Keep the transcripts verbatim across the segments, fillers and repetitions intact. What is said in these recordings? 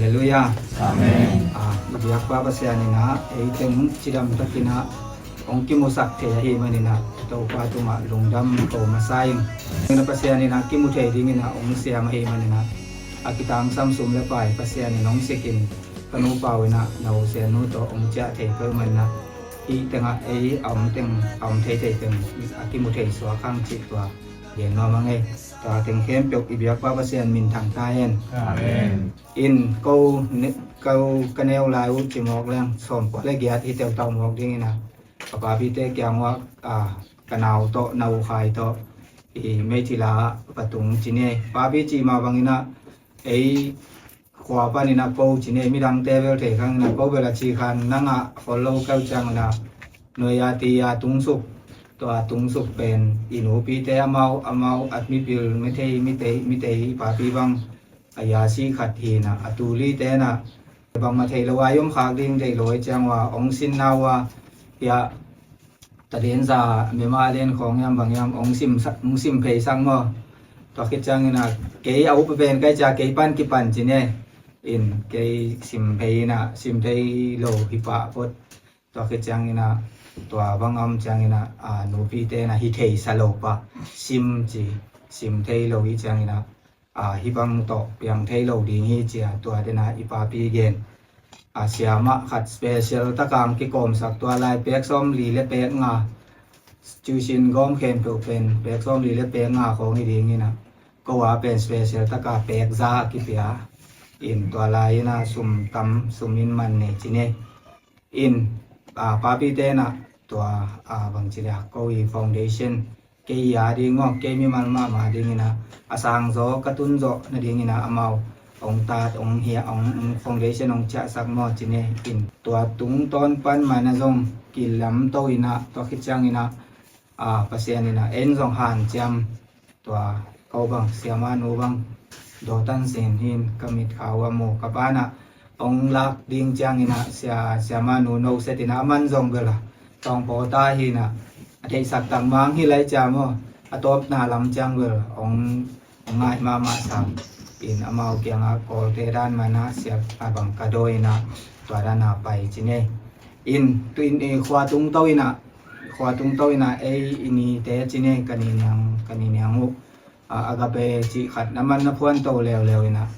Halleluiah. Amen. Ah, i biakpa Pasian in ah ei teng cidam takin ah hong kimusak thei ahih manin ah Topa tungah lungdam ko masa ing. Pasian in ah kimu thei dingin ah hong siam ahih manin ah a kitangsam sum le pai Pasian in hong sikin ka nupa uh in ah na Hosian nu tawh hong ciah thei peuh manin ah hih tengah ei a om teng a om thei thei teng a kimu thei suak hang cih tua gen nuam a ngei. Tua teng khempeuh i biakpa Pasian minthang ta hen. Amen. In ko ne- ko ka neu lai uh ci mawk leng sawm kua le giat hi teutau mawk dingin ah ka papite kiang uh ah ka nau tawh na uh khai tawh i meithila ah va tung ci ni. Papi ci mah bangin ah ei khua panin ah ko ci ni, midangte bel thei khangin ah ko bel a ci khan nang ah khol lo keu ciangin ah nuai a ti a tungsuk, tua a tungsuk pen i nupite amau amau at mipil mithei mitei mitei i papi bang a yasi khat hi in ah a tulite in ah bangmah thei lo a i om khak ding deih lo ei ciang uh a hong sin na uh a hiah tadinza mema len khawng hiam bang hiam hong sim sak- hong sim phei sak maw? Tua khit ciangin ah kei a up a pen kai cia kei pan kipan ci ni. In kei sim phei in ah sim thei lo hi pah phot. Tua khit ciangin ah tua bang a om ciangin ah a nupite in ah hi thei sa lo pah sim ci, sim thei lo hi ciangin ah a hih bang tawh piang thei lo ding hi cia tua den ah i papi gen. A siamah khat special taka hong kikawmsak tua lai pek sawm li le pek nga, tuition gawm khempeuh pen pek sawm li le pek nga khawng hi dingin ah ko a pen special taka pek za a kipia in tua lai in ah sum tam sum in man nei ci ni. In ah papite in ah tua ah bangci dia ko i foundation kei a ding maw kei mimal mahmah dingin ah a sang zaw ka tun zawh nadingin ah amau hong tat hong hia hong foundation hong ciahsak maw ci ni. In tua tungtawn pan man ah zong kilamto in ah tua khit ciangin ah ah Pasian in ah en zong hanciam tua ko bang siamah nu bang dawtan sin hin ka mit kha uh a mu ka pa in ah hong lak ding ciangin ah sia siamah nu no set in ah a man zong bel a tawng paw ta hi in ah a theihsak tak mang hi lai cia maw a tawpna lam ciang bel hong hong ngai mahmah sam in amau kiangah kawlte dan man ah siak a bang ka dawi in ah tua dan a pai ci ni. In tu in i khua tungto in ah khua tungto in ah ei i nite ci ni ka ni niang ka ni niang uh ah Agape cih khat na man na phuanto leuleu in ah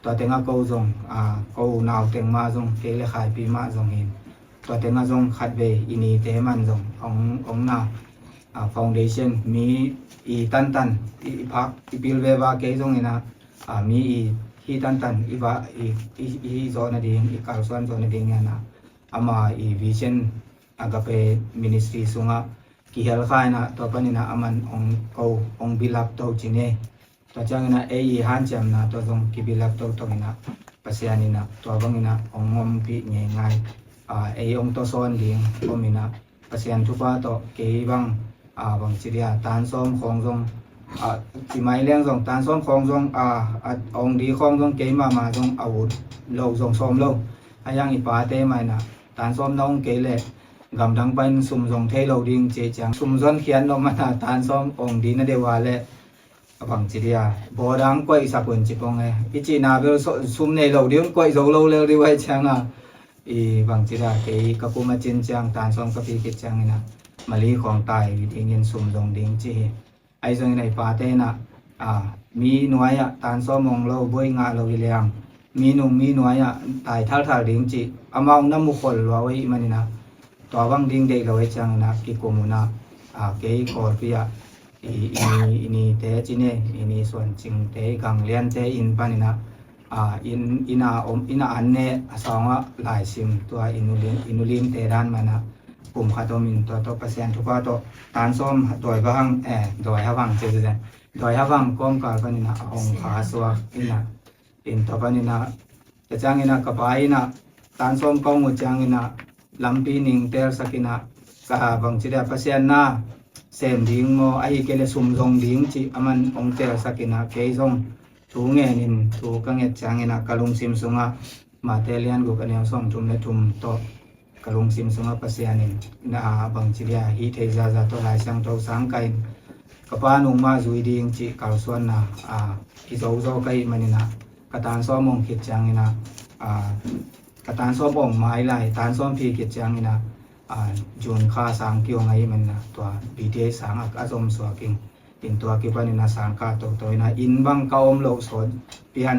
tua tengah ko zong ah ko nau teng mah zong kei le Khaipi mah zong hin tua tengah zong khatvei i nite man zong hong hong na ah foundation mi i tantan i i phak i pil veva kei zong in ah ah mi i hi tantan i va i i i hi zawh nading i kalsuan zawh nading in ah ama i vision Agape Ministry sungah kihel kha in ah tua panin ah a man hong ko hong bilap to ci ni. Tua ciangin ah ei i hanciamna tua zong kibilap toto in ah Pasian in ah tua bangin ah hong ompih ngeingai ah ei hong tawsawn ding om in ah Pasian thupha tawh kei bang ah bangci dia tansawm khawng zong ah ci mai leng zong tansawm khawng zong ah a hong di khawng zong kei mahmah zong a ut lo zong sawm lo. A hiang i pate mah in ah tansawm na hong kei leh gamdang panin sum zong thei lo ding ci ciang sum zon khiat lo man ah tansawm hong di na deuh a leh a bangci dia bawdang koihsak un ci pong e i cihna bel sum nei lo ding koih zo lo lel ding vai ciang a i bangci dia kei ka kum a cin ciang tansawm ka pi khit ciangin ah mali khawng tai dingin sum zong ding ci hi. Ahi zongin ah i pate in ah ah mi nuai ah tansawm hong lo buai ngah lo hi leng mi nung mi nuai ah tai thalthal ding cih amau na mukhol lua uh ahih manin ah tua bang ding deih lo ahih ciangin ah kikum un ah ah kei Kawlpi ah i i ni i nite ci ni i ni Suan Cingte i gangliante inn panin ah ah inn inn a om inn a an ne a sawng ah laisim tua i nulim i nulimte dan man ah kum khat om in tua tawh Pasian thupha tawh tansawm dawi bang eh dawi ha bang ci ci dawi ha bang kawmkal panin ah a hong kha suak in ah in tua panin ah tua ciangin ah ka pa in ah tansawm ka hong uh ciangin ah lampi ning telsak in ah ka bangci dia Pasian na sem ding maw ahi kei le sum zong ding cih a man hong telsak in ah kei zong thu ngen in thu ka nget ciangin ah ka lungsim sungah Mate lian guk a neu sawm thum le thum tawh ka lungsim sungah Pasian in na bangci dia hih thei zaza tawh Lai Siangtho sang ka in ka pa nung mah zui ding cih kalsuanna a i zozo ka hih manin ah ka tansawm hong khit ciangin ah a, ka tan sawm ong mai lai, tan sawm phi khit ciangin a, a, June kha sang kiong ahih manin a, tua B T A sang a, a zom suak ing. In tua kipanin a sang ka toto in a, inn bang ka om loh sawt pian,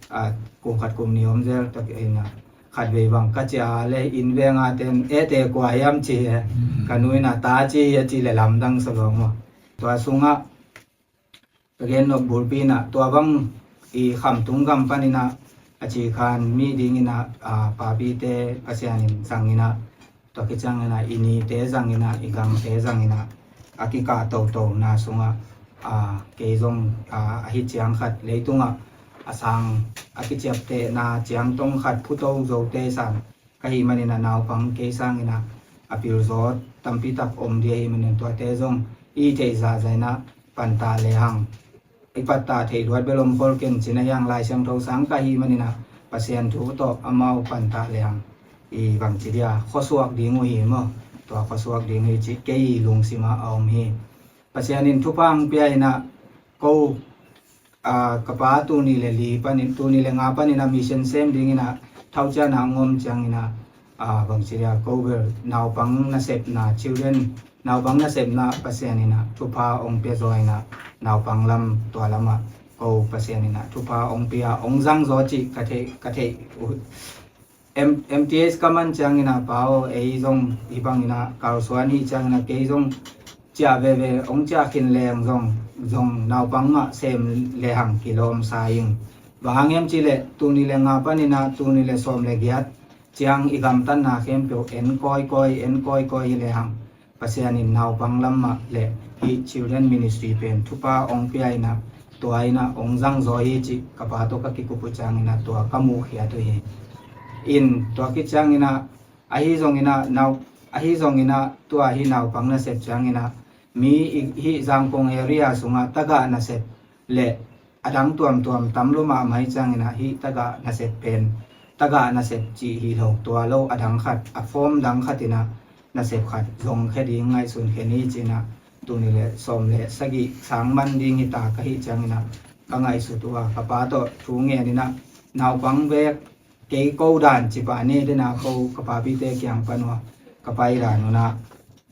a, kum khat kum nih om zel tak in a, khat vei bang ka ciah le inn veng a ten, e te kua hiam ci he. Ka nu in a ta ci hi a ci le lamdang sa lo maw. Tua sungah ka gen nop bulpi in a, tua bang i khamtung gam panin a, a cikhan mi dingin a, a, papite Pasian in zangin a, tua khit ciangin a, i nite zangin a, i gangte zangin a, a kikah totona sungah, a, kei zong, a, ahi ciang khat leitungah a sang a kiciaptehna ciangtong khat phuto zote sang ka hih manin a, naupang kei sangin a, a pilzaw tampi tak om ding ahih manin tuate zong i theih zahzah in a, panta lehang i pattah theih luat bel om khol ken cin a, hiang Lai Siangtho sang ka hih manin a, Pasian thu tawh amau panta lehang i bangci dia khuasuak ding uh hi maw. Tua khuasuak ding uh hi ci kei lungsim ah a om hi. Pasian in thupha hong pia in a, ko, a, ka pa tuni le li panin, tuni le nga panin a mission sem dingin a thaucian a hong om ciangin a, a, bangci dia ko bel naupang nasepna, children, naupang nasepna Pasian in a thupha hong pia zaw in a, naupang lam tua lamah ko Pasian in a thupha hong pia, hong zang zaw cih ka theih, ka theih uh. M-, M T S ka man ciangin a, pa aw, ei zong hih bangin a kalsuan hi ciangin a, kei zong ciah veve, hong ciah khin leng zong, zong naupang mah sem lehang kilawm sa ing. Bang hang hiam cih leh, tuni le nga panin a, tuni le sawm le giat ciang i gamtatna khempeuh en kawikawi, en kawikawi hi lehang, Pasian in naupang lam mah le hih Children Ministry pen thupha hong pia in a, tua in a hong zang zaw hi cih ka pa tawh ka kikup uh ciangin a, tua ka muhkhiat uh hi. In tua khit ciangin a, ahi zongin a, nau-, ahi zongin a, tua hih naupang nasep ciangin a, mi i, hih Zangkong area sungah tagah nasep le a dang tuamtuam tam lua mahmah hi ciangin a, hih tagah nasep pen, tagah nasep cih hi lo, tua lo a dang khat, a form dang khat in a, nasep khat zong khia ding ngaihsun khen hi ci in a, tuni le sawm le sagih sang man ding hi ta ka hih ciangin a, ka ngaihsut uh a, ka pa tawh thu ngen in a, naupang vek kei ko dan ci pah ni den a, ko ka papite kiang pan uh a, ka pai dan un a,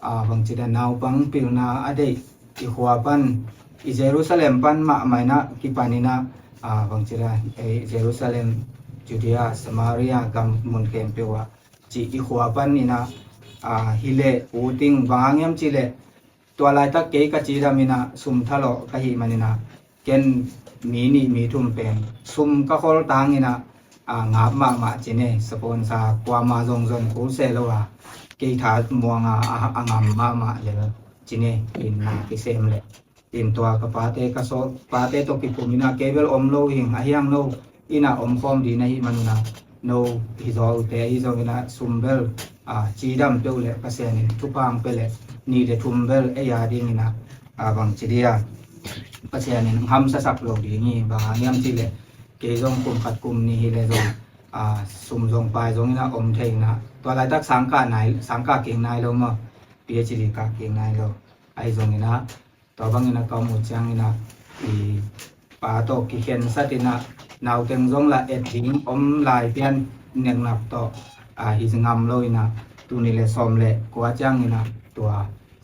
a, bangci dan naupang pilna a deih i khua pan, i Jerusalem pan mahmah in a kipan in a, a, bangci dan, ei, Jerusalem, Judea, Samaria gam mun khempeuh ah ci i khua pan in a, a, hi leh u ting, bang hang hiam cih leh tua laitak kei ka cidam in a, sum thalawh ka hih manin a, ken mi nih mi thum pen sum ka khol tang in a, a, ngap mahmah ci ne, sponsor kuama zong zon kul se lo a, kei tha muang a, a, a ngam mahmah lel ci ne, in na kisem leh. In tua ka pate, ka saw, pate tawh kikum in a, kei bel om lo hing, a hiang lo in a om khawm ding ahih man un a, no hi zaw uh teh, ahi zongin a sum bel, a, cidam peuh leh Pasian in thupha hong pia leh nih le thum bel ei a dingin a, a, bangci dia Pasian in hamsasak lo ding hi, bang hang hiam cih leh kei zong kum khat kum nih hi leh zong, a, sum zong pai zongin a om thei in a, tua laitak sang kah nai, sang kah kik nai lo maw, P H D kah kik nai lo, ahi zongin a, tua bangin a ka om uh ciangin a, i pa tawh kikhensat in a, nauteng zong lah et ding om lai pian, neknak tawh, a, hi ngam lo in a, tuni le sawm le kua ciangin a, tua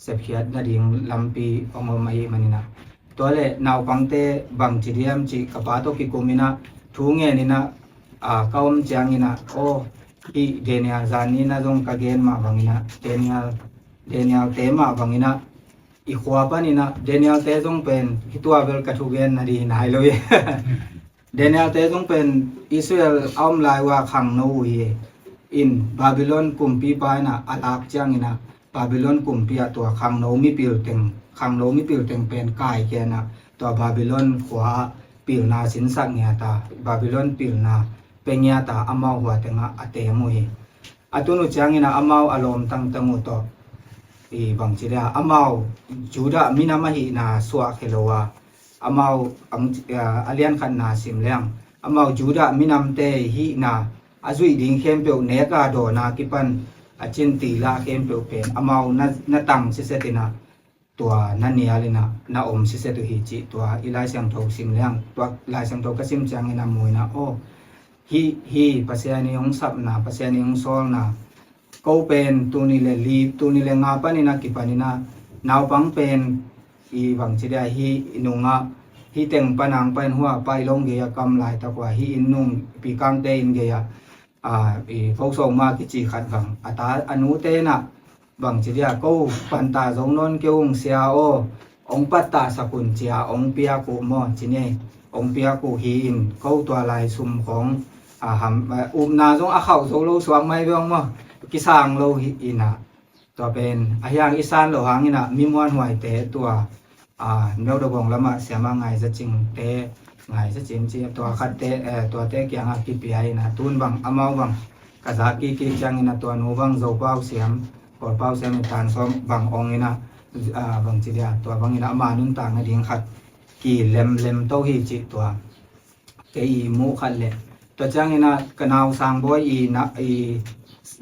sepkhiat nading lampi hong om ahih manin a, tua le naupangte bangci diam cih ka pa tawh kikum in a, thu ngen in a, a, ka om ciangin a, aw, hih Daniel zan ni in a zong ka gen mah bangin a, Daniel, Daniel te mah bangin a, i khua panin a, Daniel te zong pen, hih tua bel ka thugen nading hi nai lo hi. Daniel te zong pen, Israel a om lai uh a khangno uh hi. In Babylon kumpipa in a, a lak ciangin a, Babylon kumpi ah tua khangno mipil teng, khangno mipil teng pen kaikhia in a, tua Babylon khua ah pilna sinsak ngiat a, Babylon pilna pia ngiat a, amau hua tengah a teng uh hi. A tun uh ciangin a amau a lawm tangtang uh tawh, i bangci dia, amau Judah minam ahihna suahkhia lo a, amau ang, a, a lian khatna sim leng, amau Judah minamte hihna a zuih ding khempeuh, nek a dawn a kipan a cin tilah khempeuh pen amau na, na tang siset in a, tua na nial in a na om siset uh hi cih tua i Lai Siangtho sim leng, tua Lai Siangtho ka sim ciangin a mu in a, aw, Hih, hih Pasian i hong sapna, Pasian i hong sawlna, ko pen tuni le li, tuni le nga panin a kipanin a, naupang pen i bangci dia hih i nungah, hih teng panang panin hua pai long gei a kam laitak ua, hih inn nung pikangte inn gei a, a, i fosoma kici khat bang a ta a nute na, bangci dia ko panta zo nawn kei ung sia aw, ong pattah sakun cia ong piak uh maw, ci ni. Ong piak uh hi in ko tua lai sum khong, a, ham, a, upna zong a khauh zo lo suak mai beng maw, kisang lo hi in a. Tua pen a hiang i san lo hangin a mi muanhuaite tua, a, Myo Dawbawng lamah siama Ngai Za Cingte, Ngai Za Cing ci tua khatte, eh, tuate kiangah kipia in a tun bang amau bang ka za kiki ciangin a tua nu bang Zo pau siam, Kawl pau siam i tan sawm bang ong in a, a, bangci dia tua bangin a ama nuntakna ding khat kilemlem to hi ci tua. Kei i muh khat le tua ciangin a ka nau sang bawi i na i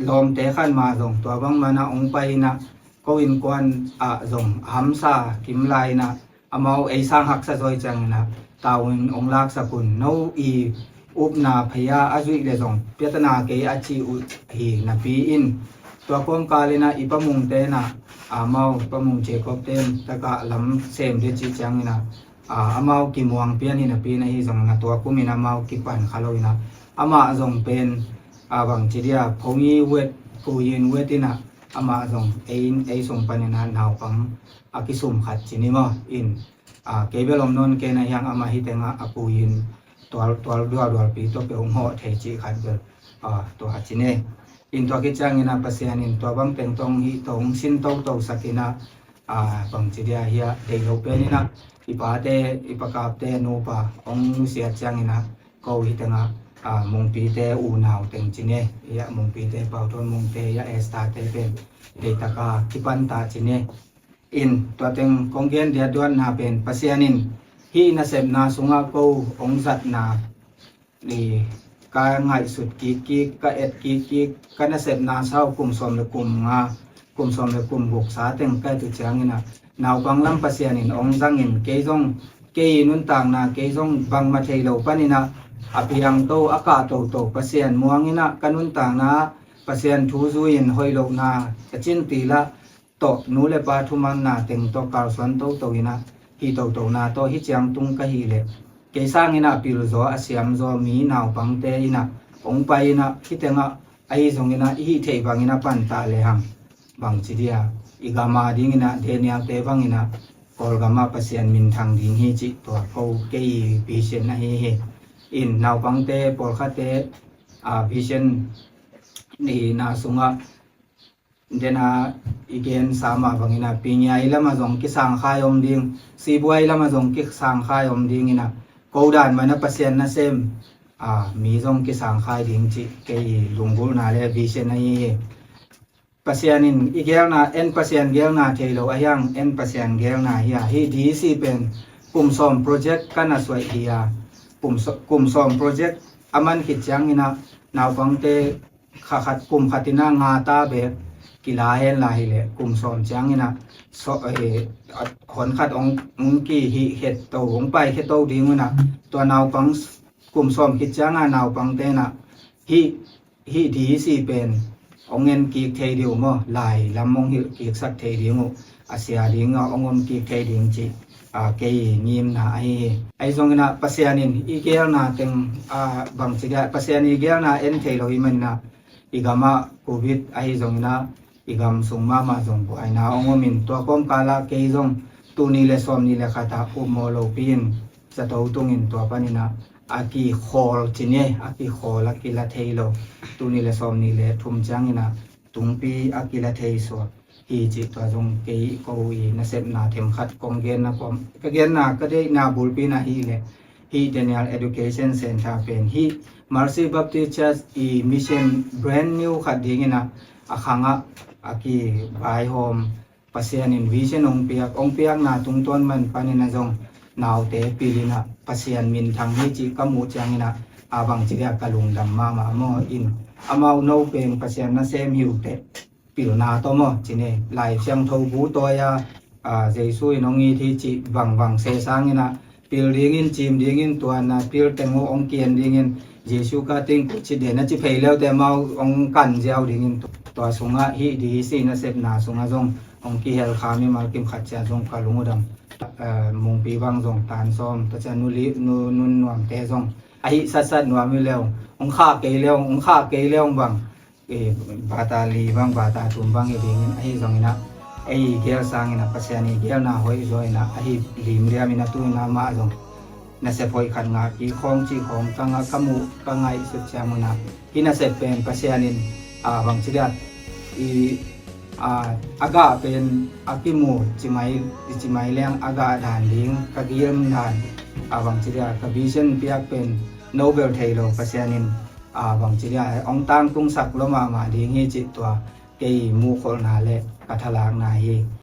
lawmte khat ma zong tua bang mana ong pai in a ko innkuan ah zong hamsa kim lai in a amau ei sang haksa zawi ciangin a tau in ong laksak un no i upna phei a a zuih le zong piatana kei a ci uh hi napi in tua kawmkal in a i pamungte na amau pamung Jacob ten takah lam sem de ci ciangin a a, amau kimuang pian hi napi in a hi zong na tua kum in amau kipan kha lo in a amah zong pen, a, bangci dia phongi wet, kuyin wet in a amah zong ei, ei sung panin a naupang a kisum khat ci ni maw in, a, kei bel om nawn kei na hiang amah hi tengah a kuyin tual, tual dual dual pi to pe ung hawh thei ci khat bel, a, tua ci ni. In tua khit ciangin a Pasian in tua bang teng tong hi tong sin to to sak in a, a, bangci dia hi a dei lo pen in a i pate, i pakapte nupa ong nusiat ciangin a ko hi tengah, a, Mungpite unau teng ci ni. Hi a Mungpite Pau Thon Mungte hi a Esther te pen deitaka kipan ta ci ni. In tua teng kong gen dia duatna pen Pasian in hih nasepna sungah ko ong zatna i ka ngaihsut kikkik, ka et kikkik, ka nasepna sau kum sawm le kum nga, kum sawm le kum guk sa teng ka et uh ciangin a naupang lam Pasian in ong zangin kei zong kei i nuntakna kei zong bangmah thei lo panin a a piang to, a kah toto Pasian muang in a ka nuntakna Pasian thu zui in hoih lohna ka cin tilah tawh nu le pa thumanna teng tawh kalsuan toto in a hi totona tawh hi ciang tung ka hi leh kei sangin a pil zaw a siam zaw mi naupangte in a ong pai in a hi tengah ahi zongin a i hih theih bangin a panta le hang bangci dia i gama dingin a Daniel te bangin a Kawlgam ah Pasian minthang ding hi cih tua ko kei i vision ahi hi. In naupangte pawlkhatte, a, vision i na sungah dena i gen sama bangin a Pingiai lama zong kisangkhai om ding, Sibuai lama zong kisangkhai om dingin a ko dan mana Pasian nasem, a, mi zong kisangkhai ding cih kei i lunggulhna le vision ahi hi. Pasian in i gelna en Pasian gelna thei lo a hiang en Pasian gelna hi a hi D C pen kum sawm project ka na suaih hi a kum sawm project a man khit ciangin a naupangte kha khat kum khat in a nga ta bek kila hen la hi leh kum sawm ciangin a hon khat ong ki hih khet to ong pai khet to ding un a tua naupang kum sawm khit ciang a naupangte na hih hih D C pen ong en kik thei ding uh maw, lai lam ong hilh kiksak thei ding uh a sia ding a ong om kik thei ding cih, a, kei ngimna ahi hi. Ahi zongin a Pasian in i gelna teng, a, bangci dia Pasian i gelna en thei lo i manin a i gam ah Covid ahi zongin a i gam sung mahmah zong buaina ong om in tua kawmkal ah kei zong tul nih le sawm nih le khat ah upmawh lopi in zato tungin tua panin a a kikhawl ci ni a kikhawl a kila thei lo tul nih le sawm nih le thum ciangin a tungpi a kila thei suak hi cih tua zong kei ko i nasepna themkhat kong genna kawm ka genna ka deihna bulpi na hi le hih Daniel Education Center pen hih Mercy Baptist Church i mission brand new khat dingin a a khangah a kivaihawm Pasian in vision ong piak ong piakna tungtawn man panin a zong naute pilin a Pasian minthang hi cih ka muh ciangin a a bangci dia ka lungdam mahmah maw in amau no pen Pasian nasem hi uh teh pilna tawh maw ci ni lai siangtho bu tawi a, a, Jesu in ong it hi cih vangbang se sangin a pil dingin cim dingin tuanna pil teng uh ong kian dingin Jesu ka ting kuci de na ci phei leute mau ong kan ziau dingin tua sungah hih di hi si nasepna sungah zong ong kihel kha mimal kim khat cia zong ka lungudam. Mungpi bang zong tan sawm ta cia nu li nu nun nuamte zong ahi satsat nuam hi leu ong kha kei leu ong kha kei leu bang bata li bang bata tum bang hi dingin ahi zongin ah ei gel sangin ah Pasian i gelna hoih zaw in ah ahi limliam in ah tu in ah mah zong nasep hoih khat ngah kik khawng cih khawng ka ngah ka muh ka ngaihsut ciang un ah hih nasep pen Pasian in bangci diat i a gah pen a kimu cimai cimai leng a gah dan ding ka gilm dan bangci diat ka vision piak pen no bel thei lo Pasian in bangci diat ong tangtungsak lo mahmah ding hi cih tua kei muhkholhna le ka thalakna hi.